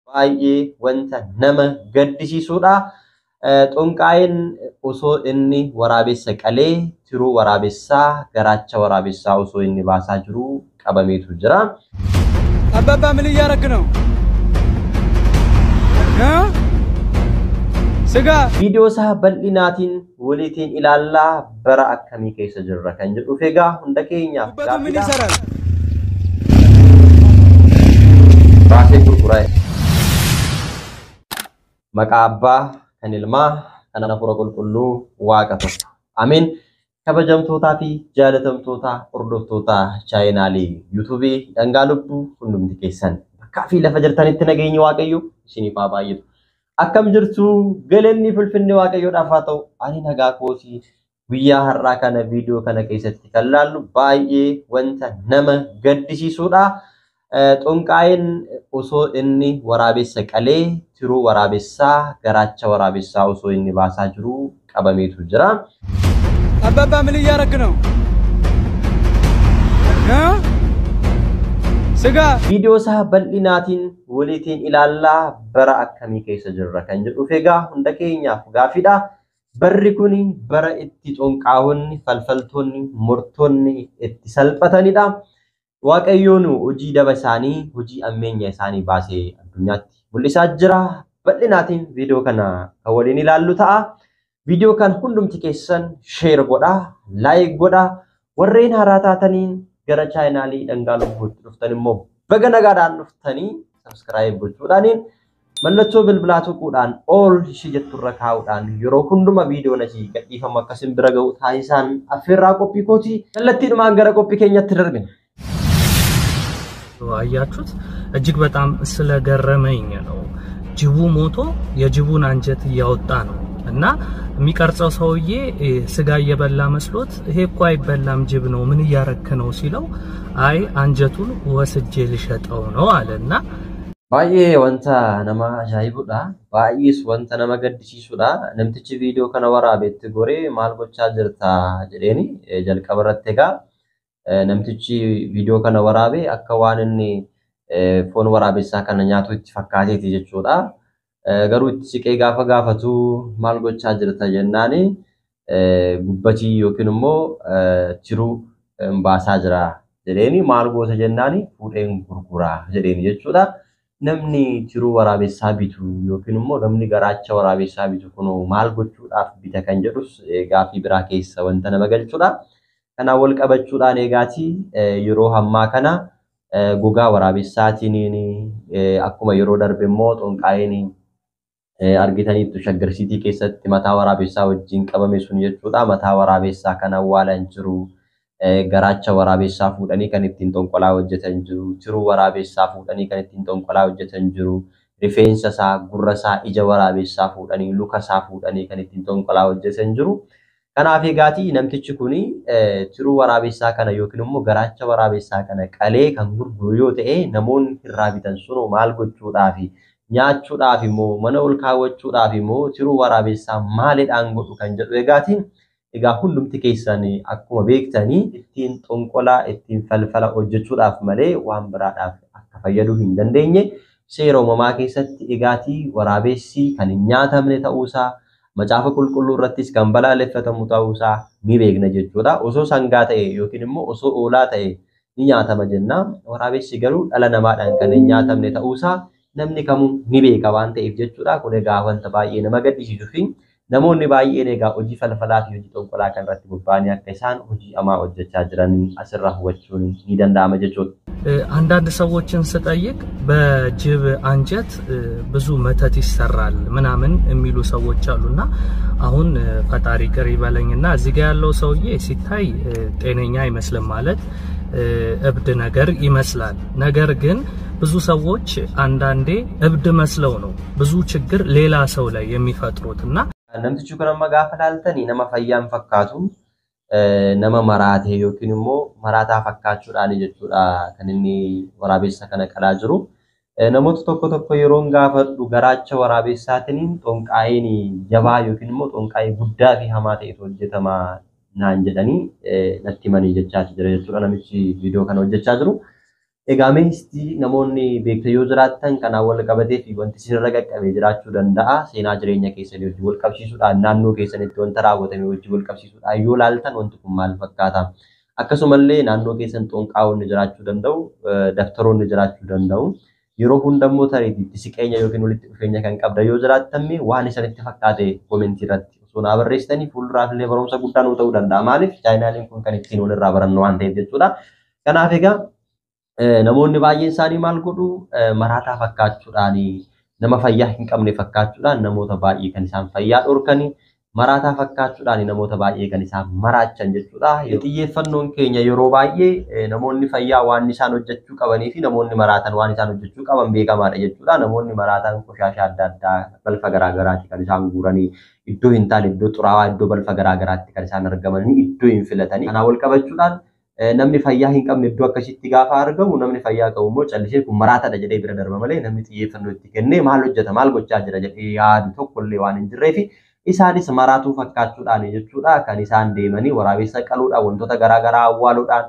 Baay'ee wanta nama gaddisiisudha. Xonqaayin osoo inni waraabessa qalee tiruu waraabessaa garaacha waraabessaa osoo inni baasaa jiruu qabameetu jira. አባባ ምን እያደረክ ነው? እ? ስጋ Viidiyoo isaa bal'inaatiin waliitiin ilaallaa bara akkamii keessa jirra kan jedhuuf egaa hunda keenyaaf ጉበቱ ምን gaaffiidha. ይሰራል? Baasee gurguraa. Maqaa Abbaa kan Ilmaa kan Hafuura Qulqulluu Waaqa tokko. Ameen. Kabajamtootaa fi jaalatamtoota hordoftoota chaayinaalii yuutuubii Dhangaa Lubbuu hundumti keessan bakkaa fi lafa jirtanitti nageenyi Waaqayyo isiniif haa baay'atu. Akkam jirtu? Galanni fulfinni Waaqayyoodhaaf haa ta'u. Ani nagaa kootii. Guyyaa har'aa kana viidiyoo kana keessatti kan laallu baay'ee wanta nama gaddisiisudha. Xonqaayin osoo inni waraabessa qalee tiruu waraabessaa garaacha waraabessaa osoo inni baasaa jiruu qabameetu jira. አባባ ምን እያደረክ ነው? እ? ስጋ Viidiyoo isaa bal'inaatiin waliitiin ilaallaa bara akkamii keessa jirra kan jedhuuf egaa hunda keenyaaf gaaffiidha. Barri kun bara itti xonqaawonni, falfaltoonni, mortoonni itti salphatanidha. Waaqayyoon hojii daba isaanii, hojii ammeenya isaanii baasee addunyaatti mul'isaa jira. Bal'inaatiin viidiyoo kana kan waliin ilaallu ta'a. Viidiyoo kan hundumti keessan share godhaa, like godhaa. Warreen haaraa taataniin gara chaayinaalii Dhangaa Lubbuutti dhuftan immoo baga nagaadhaan dhuftanii subscribe gochuudhaaniin mallattoo bilbilaa tuquudhaan all ishee jetturra kaa'uudhaan yeroo hunduma viidiyoon asii gadhiifamu akkasin bira ga'u taasisaan affeerraa qophii kooti. Kallattiidhumaan gara qophii keenyatti darbina. አያችሁት? እጅግ በጣም ስለገረመኝ ነው። ጅቡ ሞቶ የጅቡን አንጀት እያወጣ ነው እና የሚቀርጸው ሰውዬ ስጋ እየበላ መስሎት ይሄ እኮ አይበላም ጅብ ነው ምን እያረክ ነው ሲለው አይ አንጀቱን ወስጄ ልሸጠው ነው አለና Baay'ee wanta nama ajaa'ibudha. Baay'ees wanta nama gaddisiisudha. Namtichi viidiyoo kana waraabetti goree maal gochaa jirta jedheeni jalqaba irratti egaa namtichi viidiyoo kana waraabe akka waan inni foon waraabessaa kana nyaatu itti fakkaateeti jechuudha. Garuu itti siqee gaafa gaafatu maal gochaa jirta jennaani gubbatii yookiin immoo tiruu baasaa jira jedheeni maal goota jennaani fuudheen gurguraa jedheeni jechuudha. Namni tiruu waraabessaa bitu yookiin immoo namni garaacha waraabessaa bitu kun maal gochuudhaaf bita kan jedhus gaaffii biraa keessa wanta nama galchudha. Kanaan wal qabachuudhaan eegaatii yeroo ammaa kana gogaa waraabessaatiin akkuma yeroo darbe immoo xonqaayin argitaniittu Shaggar Siitii keessatti mataa waraabessaa wajjin qabame sun jechuudha. Mataa waraabessaa kan awwaalan jiru. Garaacha waraabessaa fuudhanii kan ittiin xonqolaa hojjetan jiru. Tiruu waraabessaa fuudhanii kan ittiin xonqolaa hojjetan jiru. Rifeensa isaa, gurra isaa, ija waraabessaa fuudhanii, luka isaa fuudhanii kan ittiin xonqolaa hojjetan jiru. Kanaaf egaatii namtichi kun tiruu waraabessaa kana yookiin immoo garaacha waraabessaa kana qalee kan gurguru yoo ta'e namoonni irraa bitan sun maal gochuudhaafi nyaachuudhaaf immoo mana ol kaawwachuudhaaf immoo tiruu waraabessaa maalidhaan godhu kan jedhu egaatiin egaa hundumti keessan akkuma beektanii ittiin xonqolaa ittiin falfala hojjechuudhaaf malee waan biraadhaaf akka fayyaduu hin dandeenye seera uumamaa keessatti egaatii waraabessi kan hin nyaatamne ta'uusaa macaafa qulqulluu irrattis kan balaaleffatamu ta'uusaa ni beekna jechuudha. Osoo sangaa ta'e yookiin immoo osoo oolaa ta'e ni nyaatama jenna. Waraabessi garuu dhala namaadhaan kan hin nyaatamne ta'uusaa namni kamuu ni beeka waan ta'eef jechuudha. Kun egaa wanta baay'ee nama gaddisiisuu fi namoonni baay'een egaa hojii falfalaa fi hojii xonqolaa kan irratti bobba'anii akka isaan hojii hamaa hojjechaa jiran asirraa hubachuun ni danda'ama jechuudha. አንዳንድ ሰዎችን ስጠይቅ በጅብ አንጀት ብዙ መተት ይሰራል ምናምን የሚሉ ሰዎች አሉና አሁን ፈጣሪ ይቅር ይበለኝና እዚህ ጋር ያለው ሰውዬ ሲታይ ጤነኛ አይመስልም፣ ማለት እብድ ነገር ይመስላል። ነገር ግን ብዙ ሰዎች አንዳንዴ እብድ መስለው ነው ብዙ ችግር ሌላ ሰው ላይ የሚፈጥሩትና Namtichi kun amma gaafa laaltanii nama fayyaa hin fakkaatu. Nama maraate yookiin immoo maraataa fakkaachuudhaan jechuudha kan inni waraabessa kana qalaa jiru. Namoota tokko tokko yeroon gaafadhu garaacha waraabessaatiin xonqaayiin jabaa yookiin immoo xonqaayii guddaa fi hamaa ta'etu hojjetama naan jedhanii natti himanii jechaa jira jechuudha namichi viidiyoo kana hojjechaa jiru. Egaa meestii namoonni beektan yoo jiraattan kanaan wal qabatee fi wanti isinirra qaqqabee jiraachuu danda'a. Seenaa jireenya keessanii wajjin wal qabsiisuudhaan naannoo keessanitti wanta raawwatame wajjin wal qabsiisuudhaan yoo ilaaltan wanti kun maal fakkaata? Akkasumallee naannoo keessan xonqaa'onni jiraachuu danda'u, daftaroonni jiraachuu danda'u. Yeroo hundammoo tarii itti siqeenya yookiin walitti dhufeenya kan qabda yoo jiraattan waan isinitti fakkaate koomentii irratti osoo naa barreessitanii fuulduraaf illee barumsa guddaa nuu ta'uu danda'a. Maaliif chaayinaaliin kun kan ittiin walirraa barannu waan ta'eef jechuudha. Kanaaf egaa namoonni baay'een isaanii maal godhu maraataa fakkaachuudhaan nama fayyaa hin qabne fakkaachuudhaan namoota baay'ee kan isaan fayyaa dhorkanii maraataa fakkaachuudhaan namoota baay'ee kan isaan maraachan jechuudha. Xiyyeeffannoon keenya yeroo baay'ee namoonni fayyaa waan isaan hojjechuu qabanii fi namoonni maraatan waan isaan hojjechuu qaban beekamaadha jechuudha. Namoonni maraatan qoshaasha adda addaa balfa garaagaraatti kan isaan guuranii iddoo hin taane iddoo xuraawaa iddoo balfa garaagaraatti kan isaan argamanii iddoo hin filatanii. Kanaan wal qabachuudhaan namni fayyaa hin qabne iddoo akkasitti gaafa argamu namni fayyaa qabu immoo callisee kun maraataadha jedhee bira darba malee namni xiyyeeffannoo itti kennee maal hojjeta maal gochaa jira jedhee yaadu tokkollee waan hin jirreef isaanis maraatuu fakkaachuudhaan jechuudha kan isaan deemanii waraabessa qaluudhaan wantoota garaagaraa awwaaluudhaan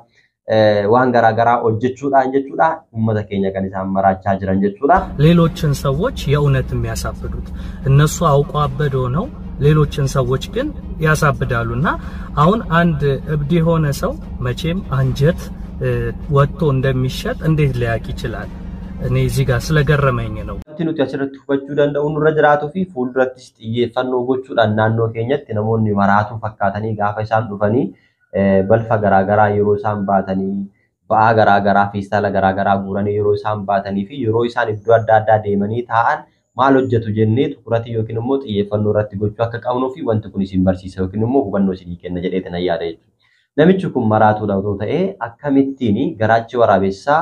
waan garaagaraa hojjechuudhaan jechuudha uummata keenya kan isaan maraachaa jiran jechuudha. ሌሎችን ሰዎች የእውነት የሚያሳብዱት እነሱ አውቆ አበድ ሆነው ሌሎችን ሰዎች ግን ያሳብዳሉና አሁን አንድ እብድ የሆነ ሰው መቼም አንጀት ወጥቶ እንደሚሸጥ እንዴት ሊያውቅ ይችላል? እኔ እዚህ ጋር ስለገረመኝ ነው። Wanti nuti asirratti hubachuu danda'u nurra jiraatuu fi fuuldurattis xiyyeeffannoo gochuudhaan naannoo keenyatti namoonni maraatuu fakkaatanii gaafa isaan dhufanii balfa garaagaraa yeroo isaan baatanii ba'aa garaagaraa feestaala garaagaraa guuranii yeroo isaan baatanii fi yeroo isaan iddoo adda addaa deemanii taa'an maal hojjetu jennee tukuratii yookiin immoo xiyyeeffannoo irratti gochuu akka qabnuu fi wanti kun isin barsiisa yookiin immoo hubannoo isinii kenna jedheetin yaada jechuudha. Namichi kun maraatuudha otoo ta'ee akkamittiin garaachi waraabessaa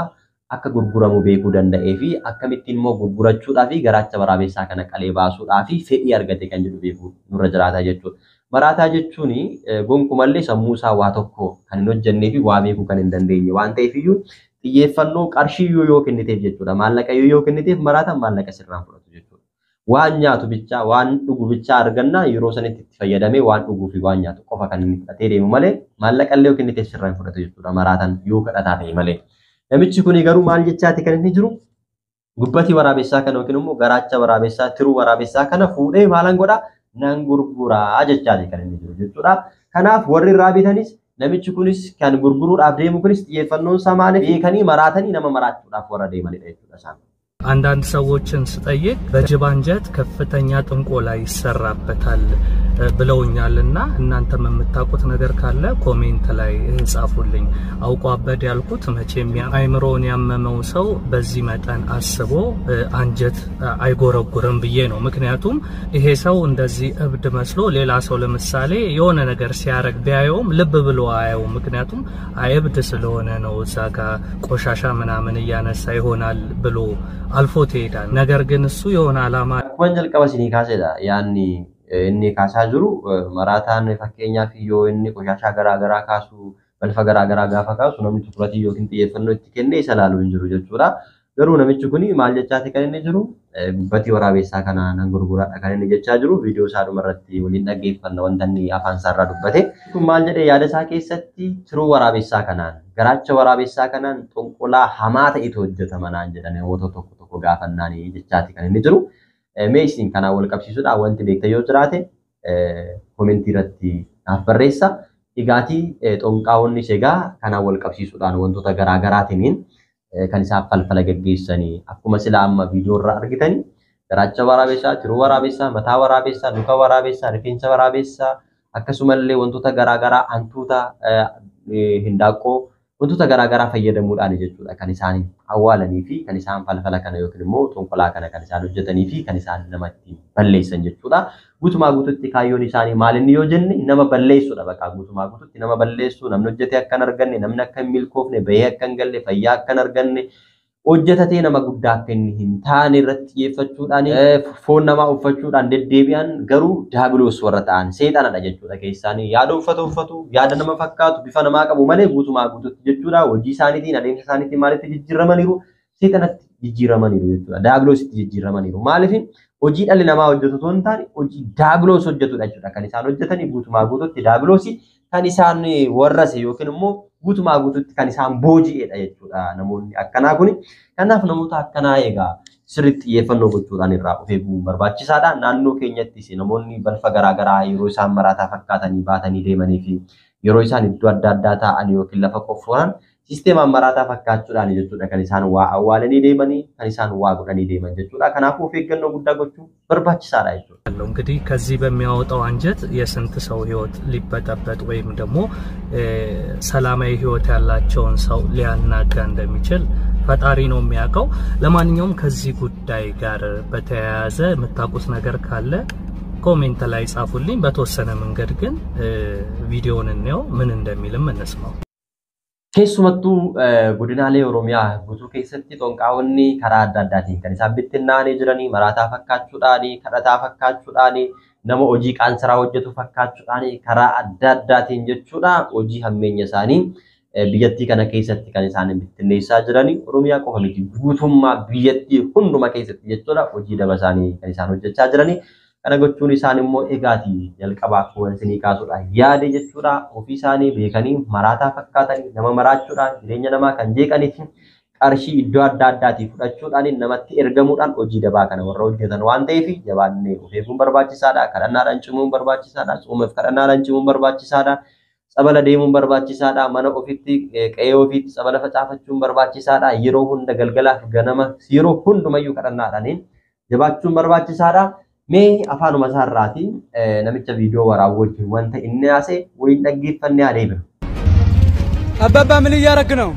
akka gurguramu beekuu danda'ee fi akkamittiin immoo gurgurachuudhaa fi garaacha waraabessaa kana qalee baasuudhaa fi fedhii argate kan jedhu beekuu nurra jiraata jechuudha. Maraataa jechuun gonkumallee sammuu isaa waa tokko kan hin hojjennee fi waa beekuu kan hin dandeenye waan ta'eef iyyuu xiyyeeffannoo qarshii iyyuu yoo kenniteef jechuudha. Maallaqa iyyuu yoo kenniteef maraataan maallaqa sirraan fudhatu jechuudha. Waan nyaatu bichaa waan dhugu bichaa argannaa yeroo sanitti itti fayyadamee waan dhuguu fi waan nyaatu qofa kan inni fudhatee deemu malee maallaqa illee yoo kenniteef sirraan fudhatu jechuudha maraataan yoo kadhataa ta'e malee. Namichi kun garuu maal jechaati kan inni jiru gubbatii waraabessaa kana yookiin immoo garaacha waraabessaa tiruu waraabessaa kana fuudhee maalan godhaa nan gurguraa jechaati kan inni jiru jechuudha. Kanaaf warri irraa bitanis namichi kunis kan gurguruudhaaf deemu kunis xiyyeeffannoon isaa maaliif beekanii maraatanii nama maraachuudhaaf warra deemanidha jechuudha isaan. አንዳንድ ሰዎችን ስጠይቅ በጅብ አንጀት ከፍተኛ ጥንቆላ ይሰራበታል ብለውኛልና እናንተም የምታውቁት ነገር ካለ ኮሜንት ላይ ጻፉልኝ። አውቆ አበድ ያልኩት መቼም አይምሮውን ያመመው ሰው በዚህ መጠን አስቦ አንጀት አይጎረጉርም ብዬ ነው። ምክንያቱም ይሄ ሰው እንደዚህ እብድ መስሎ ሌላ ሰው ለምሳሌ የሆነ ነገር ሲያረግ ቢያየውም ልብ ብሎ አያየውም። ምክንያቱም አይ እብድ ስለሆነ ነው እዛ ጋ ቆሻሻ ምናምን እያነሳ ይሆናል ብሎ አልፎት ይሄዳል። ነገር ግን እሱ የሆነ ዓላማ Akkuma jalqaba isinii kaasedha. Yaanni inni kaasaa jiru maraataan fakkeenyaaf yoo inni qoshashaa garaagaraa kaasu balfa garaagaraa gaafa kaasu namni tukuratii yookiin xiyyeeffannoo itti kennee isa ilaaluu hin jiru jechuudha. Garuu namichi kun maal jechaati kan inni jiru gubbatii waraabessaa kana nan gurguradha kan inni jechaa jiru viidiyoo isaa dhumarratti waliin dhaggeeffanna wanta inni afaan isaarraa dubbate. Kun maal jedhee yaada isaa keessatti tiruu waraabessaa kanaan garaacha waraabessaa kanaan xonqolaa hamaa ta'etu hojjetama naan jedhan namoota tokko tokko gaafannaanii jechaati kan inni jiru. Mee isin kanaan wal qabsiisuudhaan wanti beektan yoo jiraate komentii irratti naaf barreessa. Dhugaatii xonqaawwannis egaa kanaan wal qabsiisuudhaan wantoota garaagaraatiin kan isaan falfala gaggeessanii akkuma sila amma viidiyoo irraa argitanii garaacha waraabessaa, tiruu waraabessaa, mataa waraabessaa, luka waraabessaa, rifeensa waraabessaa akkasumallee wantoota garaagaraa hantuuta hindaaqqoo wantoota garaagaraa fayyadamuudhaan jechuudha kan isaan awwaalanii fi kan isaan falfala kana yookiin immoo xonqolaa kana kan isaan hojjetanii fi kan isaan namatti balleessan jechuudha. Guutumaa guututti kaayyoon isaanii maal inni yoo jenne nama balleessuudha bakka guutumaa guututti nama balleessuu namni hojjetee akka hin arganne namni akka hin milkoofne bahee akka hin galle fayyaa akka hin arganne hojjetatee nama guddaa akka inni hin taane irratti xiyyeeffachuudhaan foon namaa uffachuudhaan deddeebi'an garuu daabiloos warra ta'an seexanadha jechuudha keessaanii yaada uffata uffatu yaada nama fakkaatu bifa namaa qabu malee guutumaa guututti jechuudha hojii isaaniitiin adeemsa isaaniitiin maalitti jijjiiramaniiru seexanatti jijjiiramaniiru jechuudha daabiloositti jijjiiramaniiru maaliif hojii dhalli namaa hojjetu osoo hin taane hojii daabiloos hojjetudha jechuudha kan isaan hojjetanii guutumaa guututti daabiloosii kan isaan warrase yookiin immoo Guutumaa guutuutti kan isaan booji'edha jechuudha namoonni akkanaa kuni. Kanaaf namoota akkanaa egaa sirriitti xiyyeeffannoo gochuudhaan irraa of eeguun barbaachisaadha. Naannoo keenyattis namoonni balfa garaagaraa yeroo isaan maraataa fakkaatanii baatanii deemanii fi yeroo isaan iddoo adda addaa taa'an yookiin lafa qofforan sisteemaan maraataa fakkaachuudhaan jechuudha kan isaan waa awwaalanii deemanii kan isaan waa godhanii deeman jechuudha. Kanaafuu of eeggannoo guddaa gochuun barbaachisaadha jechuudha. እንግዲህ ከዚህ በሚያወጣው አንጀት የስንት ሰው ሕይወት ሊበጠበጥ ወይም ደግሞ ሰላማዊ ሕይወት ያላቸውን ሰው ሊያናጋ እንደሚችል ፈጣሪ ነው የሚያውቀው። ለማንኛውም ከዚህ ጉዳይ ጋር በተያያዘ የምታውቁት ነገር ካለ ኮሜንት ላይ ጻፉልኝ። በተወሰነ መንገድ ግን ቪዲዮውን እንየው፣ ምን እንደሚልም እንስማው። Keessumattuu godinaalee Oromiyaa guutuu keessatti xonqaawwanni karaa adda addaatiin kan isaan bittinnaa'anii jiranii maraataa fakkaachuudhaani, kadhataa fakkaachuudhaani, nama hojii qaansaraa hojjetu fakkaachuudhaani karaa adda addaatiin jechuudha hojii hammeenya isaanii biyyattii kana keessatti kan isaan bittinneessaa jiranii. Oromiyaa qofa miti, guutummaa biyyattii hunduma keessatti jechuudha hojii daba isaanii kan isaan hojjechaa jiranii. Kana gochuun isaan immoo egaatii jalqabaa akkuma isinii kaasudha yaade jechuudha ofii isaanii beekanii maraataa fakkaatanii nama maraachuudhaan jireenya namaa kan jeeqanii fi qarshii iddoo adda addaatii fudhachuudhaan namatti ergamuudhaan hojii dabaa kana warra hojjetan waan ta'eef jabaannee of eeguun barbaachisaadha. Kadhannaadhaan cimuun barbaachisaadha. Tsoomeef kadhannaadhaan cimuun barbaachisaadha. Tsabala deemuun barbaachisaadha. Mana ofiitti qe'ee ofiitti tsabala facaafachuun barbaachisaadha. Yeroo hunda galgalaaf ganama yeroo hundumayyuu kadhannaadhaan jabaachuun barbaachisaadha. Mee afaanuma isaarraati namicha viidiyoo waraabu wajjin wanta inni haasa'e waliin dhaggeeffannee adeemna. አባባ ምን እያረክ ነው?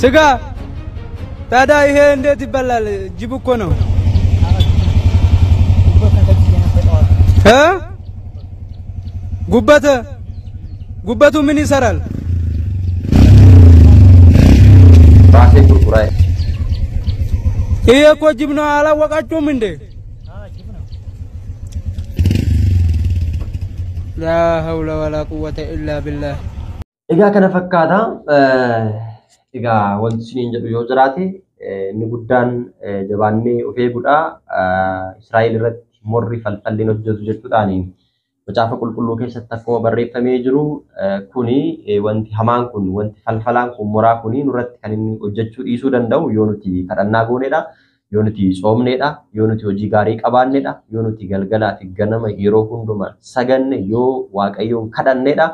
ስጋ ታዲያ ይሄ እንዴት ይበላል? ጅብ እኮ ነው። ጉበት ጉበቱ ምን ይሰራል? Baasee gurguraa. ይሄ እኮ ጅብ ነው። አላወቃችሁም እንዴ? ላ ሀውለ ወላ ቁወተ ኢላ ቢላህ። Egaa kana fakkaata. Egaa wanti isiniin jedhu yoo jiraate inni guddaan jabaannee of eeguudha. Israa'el irratti morri falfalliin hojjetu jechuudhaan macaafa qulqulluu keessatti akkuma barreeffamee jiru kuni wanti hamaan kun wanti falfalaan kun moraa kuni nurratti kan inni hojjechuu dhiisuu danda'u yoo nuti kadhannaa goonedha. Yoo nuti soomnedha, yoo nuti hojii gaarii qabaannedha, yoo nuti galgalaa fi ganama yeroo hunduma saganne, yoo Waaqayyoon kadhannedha.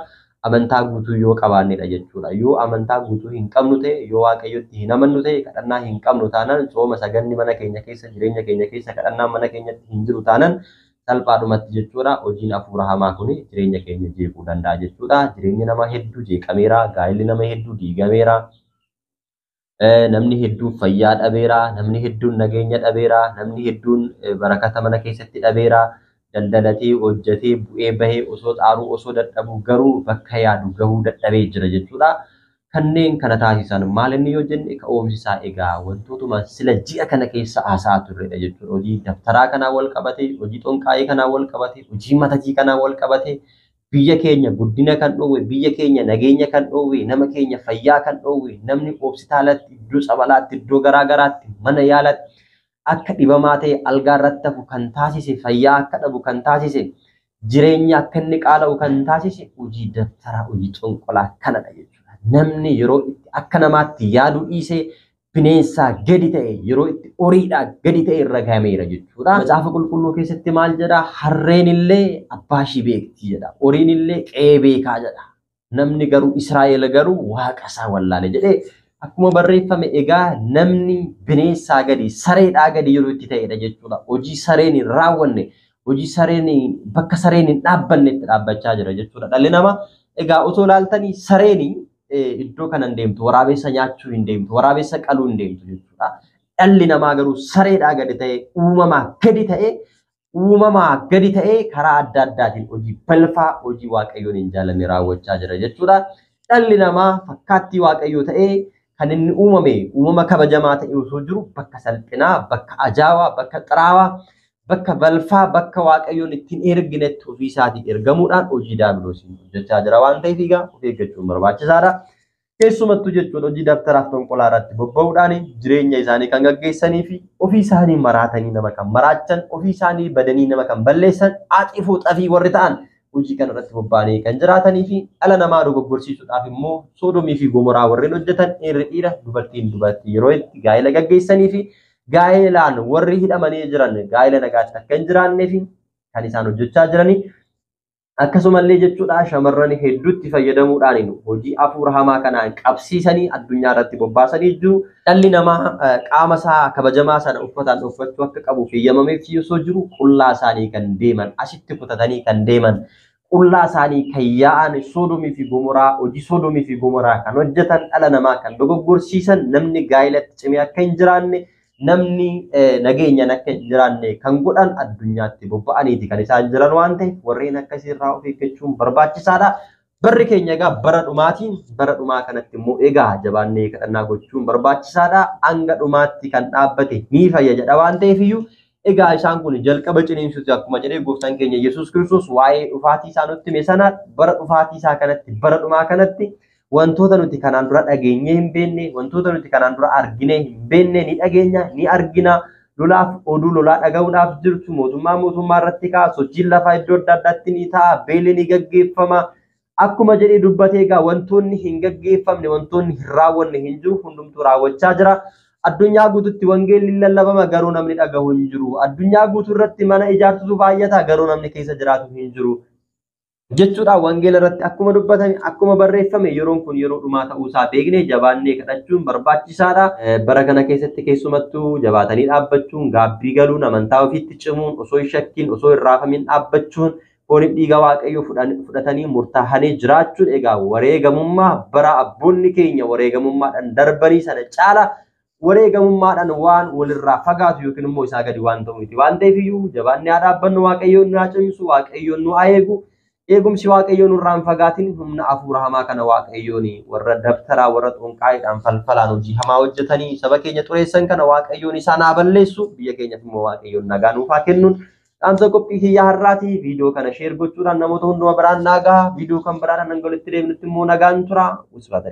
Amantaa guutuu yoo qabaannedha jechuudha. Yoo amantaa guutuu hin qabnu ta'e, yoo Waaqayyotti hin amannu ta'e, kadhannaa hin qabnu taanaan, sooma saganni mana keenya keessa, jireenya keenya keessa kadhannaan mana keenyatti hin jiru taanaan salphaadhumatti jechuudha hojiin hafuura hamaa kun jireenya keenya jeequu danda'a jechuudha. Jireenyi nama hedduu jeeqameera, gaa'elli nama hedduu diigameera, namni hedduun fayyaa dhabeera, namni hedduun nageenya dhabeera, namni hedduun barakata mana keessatti dhabeera. Daldalatee hojjetee bu'ee bahee osoo xaaruu osoo dadhabuu garuu bakka yaadu gahuu dadhabee jira jechuudha. Kanneen kana taasisan maal inni yoo jenne ka'umsi isaa egaa wantootuma sila ji'a kana keessa haasa'aa turredha jechuudha. Hojii dabtaraa kanaa wal qabatee, hojii xonqaayee kanaa wal qabatee, hojii matatii kanaa wal qabatee biyya keenya guddina kan dhoowwe, biyya keenya nageenya kan dhoowwe, nama keenya fayyaa kan dhoowwe, namni hospitaalatti, iddoo tsabalaatti, iddoo garaagaraatti, mana yaalaatti akka dhibamaa ta'e algaa irratti hafu kan taasise, fayyaa akka dhabu kan taasise, jireenya akka inni qaala'u kan taasise hojii dabtaraa, hojii xonqolaa kanadha jechuudha. Namni yeroo itti akka namaatti yaaduu dhiisee bineensaa gadi ta'e, yeroo itti horiidhaa gadi ta'e irra gahameera jechuudha. Macaafa qulqulluu keessatti maal jedha? Harreen illee abbaa ishii beekti jedha. Horiin illee qe'ee beekaa jedha. Namni garuu Israa'el garuu waaqa isaa wallaale jedhee akkuma barreeffame egaa namni bineensaa gadi sareedhaa gadi yeroo itti ta'edha jechuudha. Hojii sareen hin raawwanne, hojii sareen bakka sareen hin dhaabbanne itti dhaabbachaa jira jechuudha. Dhalli namaa egaa otoo ilaaltanii sareen iddoo kana hin deemtu, waraabessa nyaachuu hin deemtu, waraabessa qaluu hin deemtu jechuudha. Dhalli namaa garuu sareedhaa gadi ta'e, uumamaa gadi ta'e, uumamaa gadi ta'e karaa adda addaatiin hojii balfaa, hojii Waaqayyoon hin jaallanne raawwachaa jira jechuudha. Dhalli namaa fakkaattii Waaqayyoo ta'ee kan inni uumame uumama kabajamaa ta'e osoo jiru bakka salphinaa, bakka ajaa'aa, bakka xiraawaa, bakka balfaa, bakka Waaqayyoon ittiin erginetti ofii isaatii ergamuudhaan hojii daabiloosiin hojjechaa jira waan ta'eef egaa of eeggachuun barbaachisaadha. Keessumattuu jechuudha hojii dabtaraaf xonqolaa irratti bobba'uudhaan jireenya isaanii kan gaggeessanii fi ofii isaanii maraatanii nama kan maraachan, ofii isaanii badanii nama kan balleessan, axifoo xafii warri ta'an hojii kana irratti bobba'anii kan jiraatanii fi dhala namaa dogoggorsiisuudhaaf immoo Soodomii fi Gomoraa warreen hojjetan dhiirri dhiira dubartiin dubartii yeroo itti gaa'ela gaggeessanii fi gaa'ilaan warri hidhamanii jiran gaa'ela nagaatti akka hin jiraannee fi kan isaan hojjechaa jiranii. Akkasumallee jechuudha shamarran hedduutti fayyadamuudhaan hojii hafuura hamaa kanaan qabsiisanii addunyaa irratti bobbaasanii jiru. Dhalli namaa qaama isaa kabajamaa sana uffataan uffachuu akka qabuuf eeyyamameef osoo jiru qullaa isaanii kan deeman asitti kutatanii kan deeman qullaa isaanii kan yaa'an Soodomii fi Gomoraa hojii Soodomii fi Gomoraa kan hojjetan dhala namaa kan dogoggorsiisan namni gaa'elatti cimee akka hin jiraanne namni nageenyaan akka hin jiraanne kan godhan addunyaatti bobba'aniiti kan isaan jiran waan ta'eef warreen akkasii irraa of eeggachuun barbaachisaadha. Barri keenya egaa bara dhumaatiin bara dhumaa kanatti immoo egaa jabaannee kadhannaa gochuun barbaachisaadha. Hanga dhumaatti kan dhaabbate ni fayya jedha waan ta'eef iyyuu egaa isaan kun jalqaba ciniinsuuti akkuma jedhee gooftaan keenya Yesuus Kiristoos waa'ee dhufaatii isaa nutti hime sana bara dhufaatii isaa kanatti bara dhumaa kanatti wantoota nuti kanaan dura dhageenyee hin beekne, wantoota nuti kanaan dura arginee hin beekne ni dhageenya, ni argina. Lolaaf oduu lolaa dhaga'uudhaaf jirtu mootummaa mootummaa irratti ka'a, sochiin lafaa iddoo adda addaatti ni ta'a, beelli ni gaggeeffama. Akkuma jedhee dubbatee egaa wantoonni hin gaggeeffamne, wantoonni hin raawwanne hin jiru, hundumtuu raawwachaa jira. Addunyaa guututti wangeelli ni lallabama garuu namni dhagahu hin jiru. Addunyaa guutuu irratti mana ijaartutu baay'ata garuu namni keessa jiraatu hin jiru. Jechuudha wangeela irratti akkuma dubbatame akkuma barreeffame yeroon kun yeroo dhumaa ta'uusaa beeknee jabaannee kadhachuun barbaachisaadha. Bara kana keessatti keessumattuu jabaatanii dhaabbachuun, gaabbii galuun, amantaa ofiitti cimuun, osoo hin shakkiin, osoo hin raafamin dhaabbachuun, fooniif dhiiga Waaqayyoo fudhatanii murtaa'anii jiraachuun egaa wareegamummaa bara abboonni keenya wareegamummaadhaan darbanii sana caala wareegamummaadhaan waan walirraa fagaatu yookiin immoo isaa gadi waan ta'u miti. Waan ta'eef iyyuu jabaannee haa dhaabbannu, Waaqayyoon nu haa cimsu, Waaqayyoon nu haa eegu. Eegumsi Waaqayyoon nurraa hin fagaatin humna hafuura hamaa kana Waaqayyoon warra dabtaraa warra xonqaayiidhaan falfalaan hojii hamaa hojjetanii saba keenya xureessan kana Waaqayyoon isaan haa balleessu biyya keenyaaf immoo Waaqayyoon nagaa nuuf haa kennuun dhaamsa qophii kiyyaa har'aati. Viidiyoo kana share gochuudhaan namoota hunduma biraan naa gaha. Viidiyoo kan biraadhaan hanga walitti deebinutti immoo nagaan tura. Usbaata.